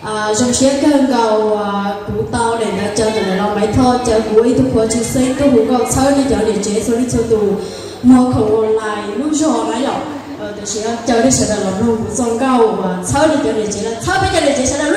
Zoo siab kawg nkaus uas kuv tau nim no caw tus niam laus Maiv Thoj, caw kuv ib tug phooj ywg tub hu nkauj, txhawb nej cov niam tsev txhua leej txhua tus muag khoom online lub zog na yom. Tiam sis caw nej sawv daws los mloog kuv txoj nkauj uas txhawb nej cov niam tsev, los txhawb peb cov niam tsev sawv daws.